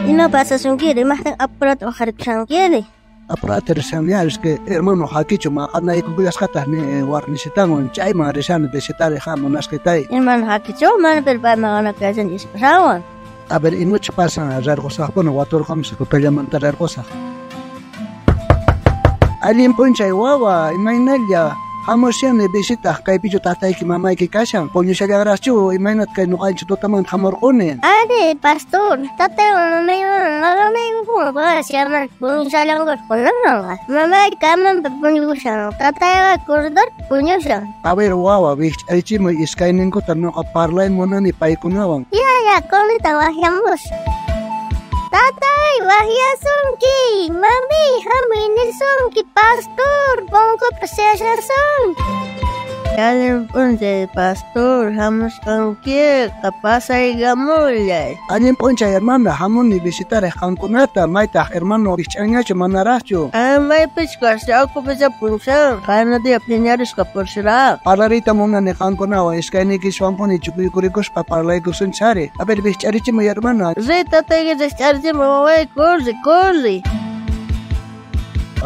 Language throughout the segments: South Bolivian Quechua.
Ima pasasunkiri, imajtin apurata waqarikushankiri? Apurata rishan es que hermano hakichu maqanaykupullasqataq ni warmisitanwan chayman rishani visitariq munasqitay. Hermano hakichu mana pero pay maqanakashan esposawan. A ver, imachu pasan rarqusaqpuni waturqamusaq upallamanta rarqusaq. Allin p'unchay wawa, imaynalla hamushani visitaq kaypichu tatayki mamayki kashan puñushallanraqchu imaynata kay nuqanchik tutamanta hamurquni. Ari, pastor, tataywan mamaywan maqanaykukuna kashan puñushallankush kunanqa. Mamay kamanpi puñukushan, tatayqa corredorpi puñushan. A ver, wawa, wikch'aychimuy iskayninkuta nuqa parlay munani paykunawan. Ya, ya, Conita waqyamus. Tatay, waqyasunki, mami, hamuy nisunki, pastor, punkupi siyashasunki. Allin p'unchay, pastor, hamusqankiqa pasaykamullay. Allin p'unchay, hermana, hamuni visitariq qankunata, maytaq hermano wikch'anñachu manaraqchu. Maypichu kashan, ukhupicha puñushan, qayna día phiñarisqa purisharaq. Parlariyta munani qankunawan, iskayniykichiswanpuni chukuykuriykuspa parlaykusunchis ari. A ver, wikch'arichimuy, hermana. Riy, tatayki rikch'arichimuy, waway, corre, corre.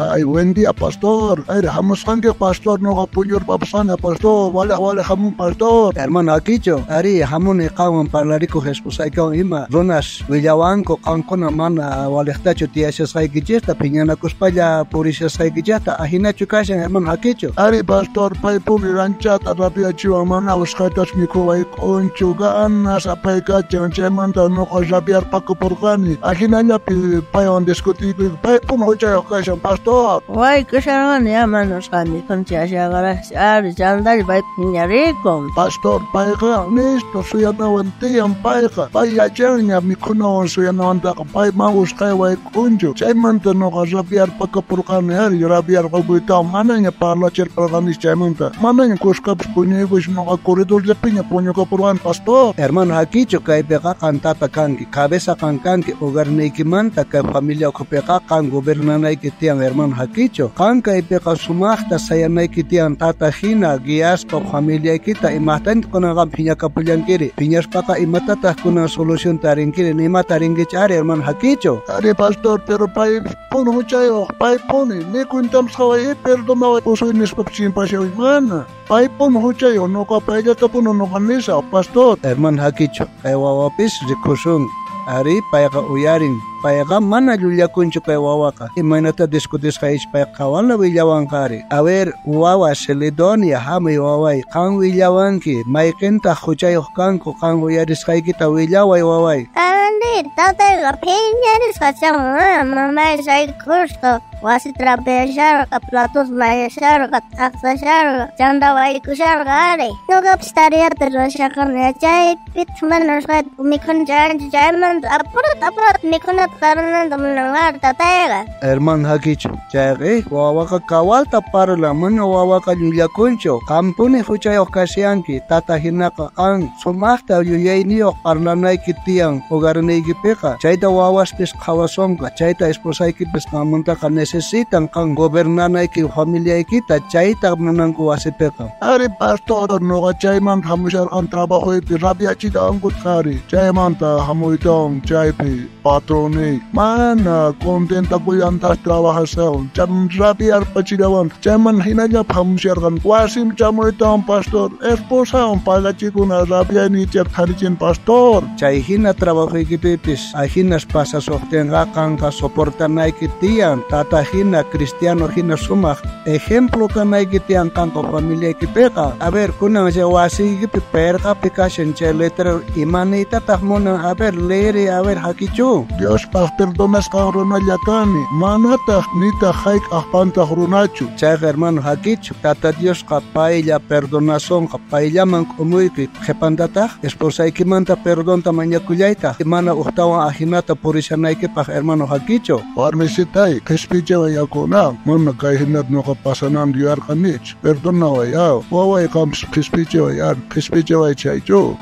Ay, buen día, pastor. Ay, hamusqanki, pastor, noqa puñurpapasqani, pastor. Wale, wale, hamun, pastor. Hermano, akichu, ari, hamuni qanwan parlarikuq esposaykiwan ima. Runas willawanku qankuna mana waliqtachu tiyashasqaykichista, phiñanakuspalla purishasqaykichista, ahinachu kashan, hermano, akichu. Ari, pastor, paypuni ranchata rapiachiwan, mana usqhaytas mikhuwayk'unchu, ganas apaykachan, chaymanta noqa rapiarpakupurqani. Ahinallapi paywan discutiykuy, paypuni huchayuq kashan, pastor. Waykusharqani ya mana usqhay mikhunchik ashaqaraqchu ari chantalla pay phiñarikun. Pastor, payqa listo suyanawan tiyan payqa. Pay yachanña mikhunawan suyanawantaqa, pay mana usqhay wayk'unchu. Chaymanta noqa rapiarpakapurqani ari, rapiarpakuytawan manaña parlachirparqanichu chaymanta. Manaña kuskapas puñuykush noqa corredorllapiña puñukapurqani, pastor. Hermano, hakichu kaypiqa qan tata kanki, cabeza qan kanki hogarniykimanta, kay familia ukhupiqa qan gobernanayki tiyan, hermano hakichu. Qan kaypiqa sumaqta sayanayki tiyan tata hina guiaspa familiaykita, imajtan kunanqa phiñakapullankiri. Phiñaspaqa imatataq kunan solución tarinkiri, nima tarinkichu ari, hermano hakichu. Ari, pastor, pero pay puni huchayuq, pay puni, ni cuentamsqaway, perdonaway, usuy nispa chimpashaway, mana. Pay puni huchayuq, noqa payllatapuni noqa nisaq, pastor. Hermano hakichu, kay wawapis rikusun. Ari, payqa uyarin, payqa mana llullakunchu kay wawaqa. Imaynata discutisqaychis payqa qhawanla willawanqa ari. A ver, wawa Celedonia, hamuy waway, qan willawanki, mayqintaq huchayuq kanku, qan uyarisqaykita willaway waway. Ari, tatayqa phiñarisqa chamun, mamay sayk'usqa, wasi trapeasharqa, platos mayllasharqa, t'aqsasharqa, chanta waykusharqa ari. Nuqapis tareyata ruwasharqani, chaypitaq mana usqhayta mikhuna chayanchu, chaymanta apurata apurata mikhunata qarananta munan tatayqa. Hermano hakichu, chayqa wawaqa kawalta parlan, mana wawaqa llullakunchu. Qampuni huchayuq kashanki, tata hinaqa qan sumaqta yuyayniyuq parlanayki tiyan hogarniykipiqa. Chayta wawaspis qhawasonqa, chayta esposaykipis qanmantaqa necesitan qan gobernanayki familiaykita, chayta munanku wasipiqa. Ari, pastor, noqa chaymanta hamusharqan trabajoypi rapiachita ankutqari. Chaymanta hamuytawan chaypi patroniy mana contentakullantas trabajashawan, chay rapiarpachillawan, chayman hinallapi hamusharqan. Wasim chamuytawan, pastor, esposawan pagachikuna rapiaynichata tharichin, pastor. Chay hina trabajoykipipis ahinas pasasuqtinqa qanqa soportanayki tiyan, tata hina, cristiano hina sumaq ejemplo kanayki tiyan qanqa familiaykipiqa. A ver, kunan chay wasiykipi perqapi kashan chay letrero, imaniytataq munan? A ver, leeri, a ver, hakichu. Diospaq perdonasqan runalla kani, manataq nitaq hayk'aq pantaq runachu. Chayqa, hermano hakichu, tata Diosqa paylla perdonasonqa, payllaman k'umuyki, qhipantataq esposaykimanta perdonta mañakullaytaq, mana uqtawan ahinata purishanaykipaq, hermano hakichu. Warmisitay, qhispichaway yakuna, mana kay hinata noqa pasananta yuyarqanichu. Perdonaway, waway qampis qhispichaway, ari, qhispichaway chaychu.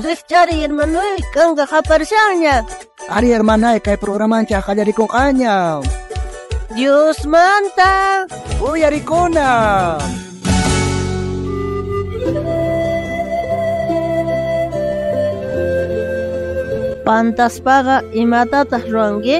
Rikchariy, hermanoy, kanka qaparishanña. Ari, hermanay, kay programanchik qallarikunqaña. Diosmanta uyarikuna. Pantaspaqa imatataq ruwanki?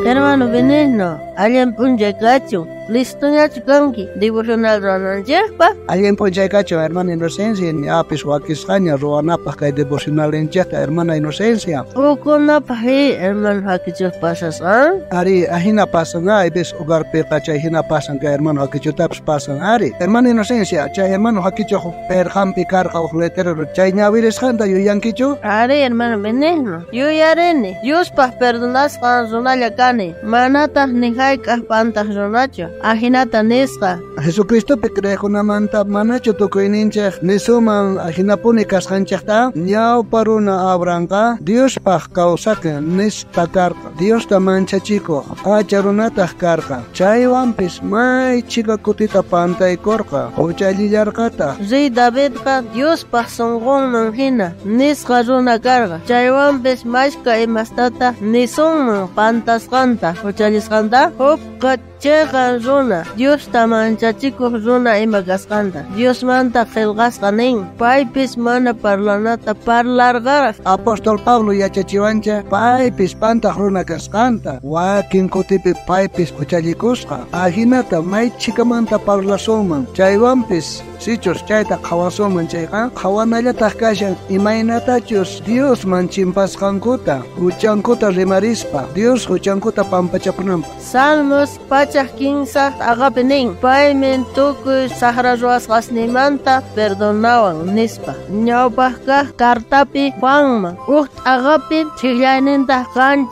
Hermano Benigno, allin p'unchay kachun. Listoñachu kanki devocional ruwananchikpaq? Allin p'unchay kachun, hermana Inocencia, ñapis wakisqaña ruwanapaq kay devocionalinchikta, hermana Inocencia. Ukunapaq hermano hakichuq pasasqan? Ari, ajina pasan, aybis hogarpiqa chay hina pasan kay hermano hakichutapis pasan, ari. Hermana Inocencia, chay hermano hakichuq perqanpi karqa uj letrero, chay ñawirisqanta yuyankichu? Ari, hermano Benigno, yuyarini, Diospaq perdonasqan runalla kani, manataq ni hayk'aq pantaq runachu. Ajinata nisqa. Jesucristopi creeqkunamanta manachu tukuyninchik nisuman ajinapuni kasqanchikta? Ñawpa runa Abrahamqa Diospaq kawsaqin nispa karqa. Diosta manchachikuq acha runataq karqa. Chaywanpis may chhika kutita pantaykurqa, huchallillarqataq. Rey Davidqa Diospaq sunqunman hina nisqa runa karqa. Chaywanpis mashka imastata nisunman pantasqanta, huchallisqanta. Hukqa chiqan runa, Diosta manchachikuq runa ima kasqanta. Diosmanta qillqasqa nin, paypis mana parlanata parlarqaraq. Apóstol Pablo yachachiwanchik paypis pantaq runa kasqanta, wakin kutipi paypis huchallikusqa. Ajinata may chhikamanta parlasunman. Chaywanpis sichus chayta qhawasunman chayqa, qhawanallataq kashan imaynatachus Diosman chimpasqankuta, huchankuta rimarispa, Dios huchankuta pampachapunanpaq. Salmos 115 t'aqapi nin, paymin tukuy saqra ruwasqasninmanta perdonawan nispa. Ñawpaq kaq cartapi Juanman uj t'aqapi chhiqllaynintaq 7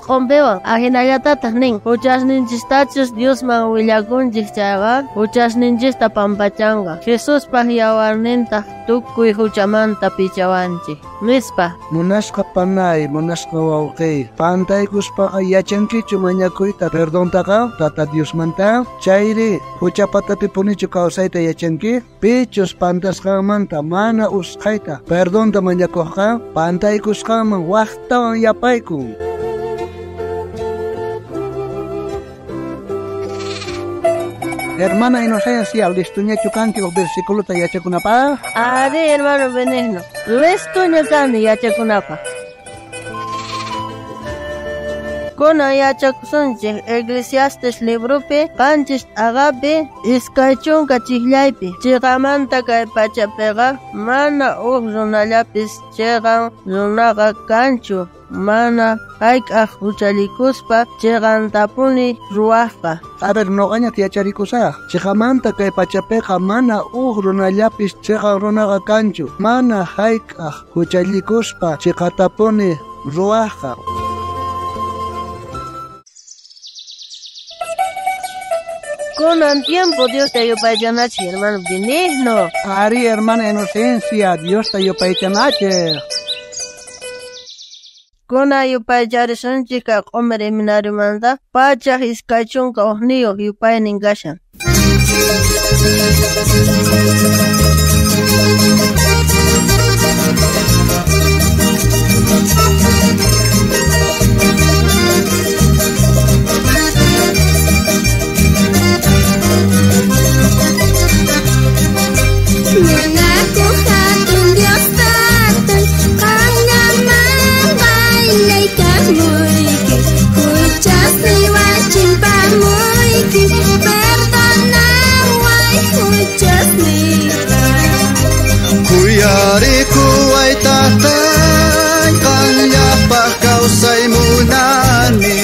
9piwan ajinallatataq nin, huchasninchistachus Diosman willakunchik chayqa, huchasninchista pampachanqa. Jesuspaq yawarnintaq tukuy huchamanta pichawanchik nispa. Munasqa panay, munasqa wawqiy, pantaykuspaqa yachankichu mañakuyta perdontaqa Tata Diosmanta? Chayri hucha patapi punichu kawsayta yachanki? Pichus pantasqanmanta mana usqhayta perdonta mañakuqqa pantaykusqanman waqtawan yapaykun. Hermana Inocencia, listoñachu kanki uj versículota yachakunapaq? Ari, hermano Benigno, listoña kani yachakunapaq. Kunan yachakusunchik Eclesiastes libropi 7 t'aqapi 20 chijllaypi. Chiqamanta kay pachapiqa mana uj runallapis chiqan runaqa kanchu, mana hayk'aq huchallikuspa chiqantapuni ruwaqqa. A ver, noqaña yacharikusaq. Chiqamanta kay pachapiqa mana uj runallapis chiqan runaqa kanchu, mana hayk'aq huchallikuspa chiqatapuni ruwaqqa. Kunan tiempo Diosta yupaychanachik, hermano Benigno. Ari, hermana Inocencia, Diosta yupaychanachik. Kunan yupaycharisunchik kay q'umir himnariomanta 121 yupaynin kashan. Kuyarikuway tatay, qanllapaq kawsay munani,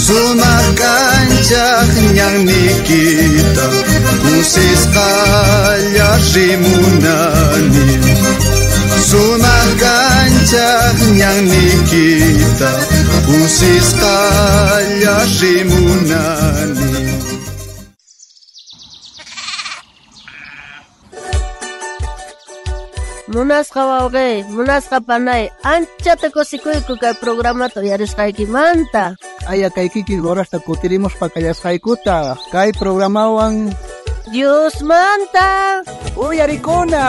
sumaq kanchaq ñanniykita kusisqalla rimunani. Sumaq kanchaq ñanniykita kusisqalla rimunani. Munasqa wawqiy, munasqa panay, anchata kusikuyku kay programata uyarisqaykimanta. Aya kay kikin horasta kutirimuspa kallasqaykuta kay programawan Diosmanta uyarikuna.